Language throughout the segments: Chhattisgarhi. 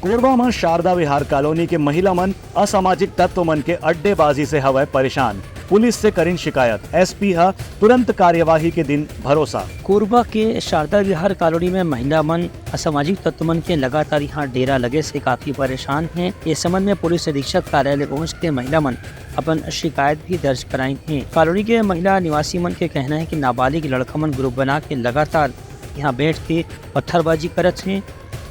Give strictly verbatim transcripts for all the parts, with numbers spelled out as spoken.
कोरबा म शारदा विहार कॉलोनी के महिला मन असामाजिक तत्व मन के अड्डेबाजी से हवय परेशान। पुलिस से करिन शिकायत, एसपी ह तुरंत कार्यवाही के दिन भरोसा। कोरबा के शारदा विहार कॉलोनी में महिला मन असामाजिक तत्व मन के लगातार यहाँ डेरा लगे से काफी परेशान हैं। ये संबंध में पुलिस अधीक्षक कार्यालय पहुंच के महिला मन अपन शिकायत भी दर्ज कराइन हैं। कॉलोनी के महिला निवासी मन के कहना है कि नाबालिग लड़का मन ग्रुप बना के लगातार यहाँ बैठ के पत्थरबाजी करत हैं,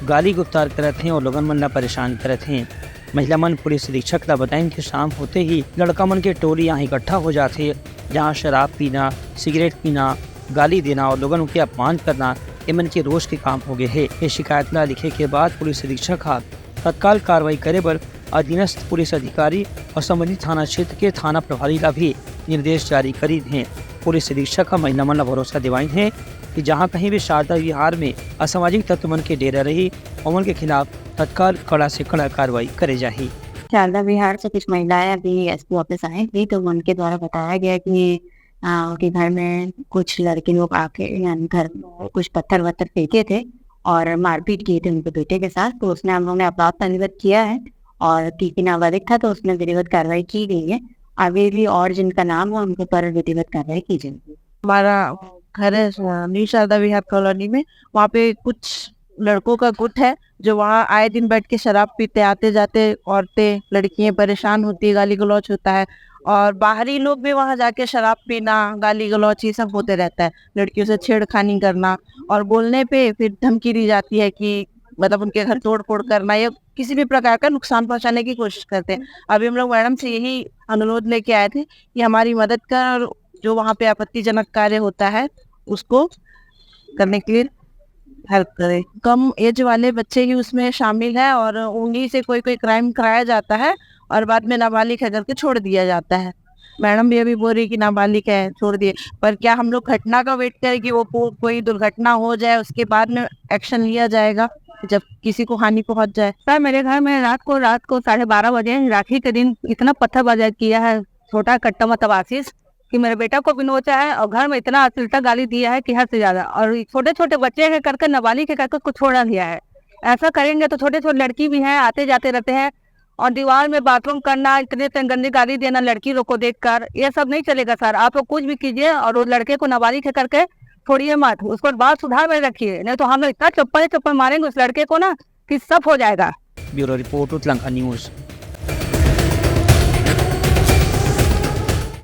गाली गुफ्तार करत हैं और लोगन मन ला परेशान करत हैं। महिला मन पुलिस अधीक्षक ला बताइन कि शाम होते ही लड़का मन के टोली यहाँ इकट्ठा हो जाथे, जहाँ शराब पीना, सिगरेट पीना, गाली देना और लोगन के अपमान करना एमन के रोज के काम हो गए हे। ये शिकायत ला लिखे के बाद पुलिस अधीक्षक हा तत्काल कार्रवाई करे बर अधीनस्थ पुलिस अधिकारी और संबंधित थाना क्षेत्र के थाना प्रभारी ला भी निर्देश जारी करीन हे। पुलिस अधीक्षक ह महिला मन ला भरोसा दिवाइन हे कि जहां कहीं भी शारदा विहार में असामाजिक तत्व मन के डेरा रही, ओमन के खिलाफ तत्काल कड़ा से कड़ा कार्रवाई करे जाही। शारदा विहार से कुछ महिलाएं अभी एसपी ऑफिस आई थी, तो उनके द्वारा बताया गया कि आ, उनके घर में कुछ लड़के लोग आके, यानी घर में कुछ पत्थर वत्थर फेंके थे और मारपीट किए थे उनके बेटे के साथ। तो उसने हम लोगों ने अपराध पंजीबद्ध किया है और क्योंकि नाबालिग था तो उसमें विधिवत कार्रवाई की गई है। अभी भी और जिनका नाम है उनके ऊपर विधिवत कार्रवाई की जाएगी। हमारा घर है, अ, न्यू शारदा विहार कॉलोनी में। वहाँ पे कुछ लड़कों का गुट है जो वहाँ आए दिन बैठ के शराब पीते, आते जाते औरतें, लड़कियां परेशान होती है, गाली गलौज होता है। और बाहरी लोग भी वहाँ जाके शराब पीना, गाली गलौज, ये सब होते रहता है। लड़कियों से छेड़खानी करना और बोलने पे फिर धमकी दी जाती है कि मतलब उनके घर तोड़ फोड़ करना या किसी भी प्रकार का नुकसान पहुंचाने की कोशिश करते हैं। अभी हम लोग मैडम से यही अनुरोध लेके आए थे कि हमारी मदद कर, और जो वहाँ पे आपत्तिजनक कार्य होता है उसको करने के लिए हेल्प करें। कम एज वाले बच्चे ही उसमें शामिल है और उन्हीं से कोई कोई क्राइम कराया जाता है और बाद में नाबालिग है करके छोड़ दिया जाता है। मैडम भी अभी बोल रही कि नाबालिग है, छोड़ दिए, पर क्या हम लोग घटना का वेट करें कि वो पो-, कोई दुर्घटना हो जाए, उसके बाद में एक्शन लिया जाएगा जब किसी को हानि पहुंच जाए? सर, मेरे घर में रात को, रात को साढ़े बारह बजे राखी के दिन इतना पत्थरबाजी किया है छोटा कट्टा मतलब आशीष, कि मेरे बेटा को भी नोचा है और घर में इतना अश्लीलता गाली दिया है कि हद से ज्यादा। और छोटे छोटे बच्चे के करके, नाबालिग के करके कुछ छोड़ा गया है। ऐसा करेंगे तो छोटे छोटे लड़की भी हैं, आते जाते रहते हैं, और दीवार में बाथरूम करना, इतने इतने गंदी गाली देना लड़की लोग को देखकर, ये सब नहीं चलेगा सर। आप लोग कुछ भी कीजिए और वो लड़के को, नाबालिग के करके छोड़िए मत, उसको बात सुधार में रखिए, नहीं तो हम लोग इतना चप्पल चप्पल मारेंगे उस लड़के को ना कि सब हो जाएगा। ब्यूरो रिपोर्ट, उतलंका न्यूज।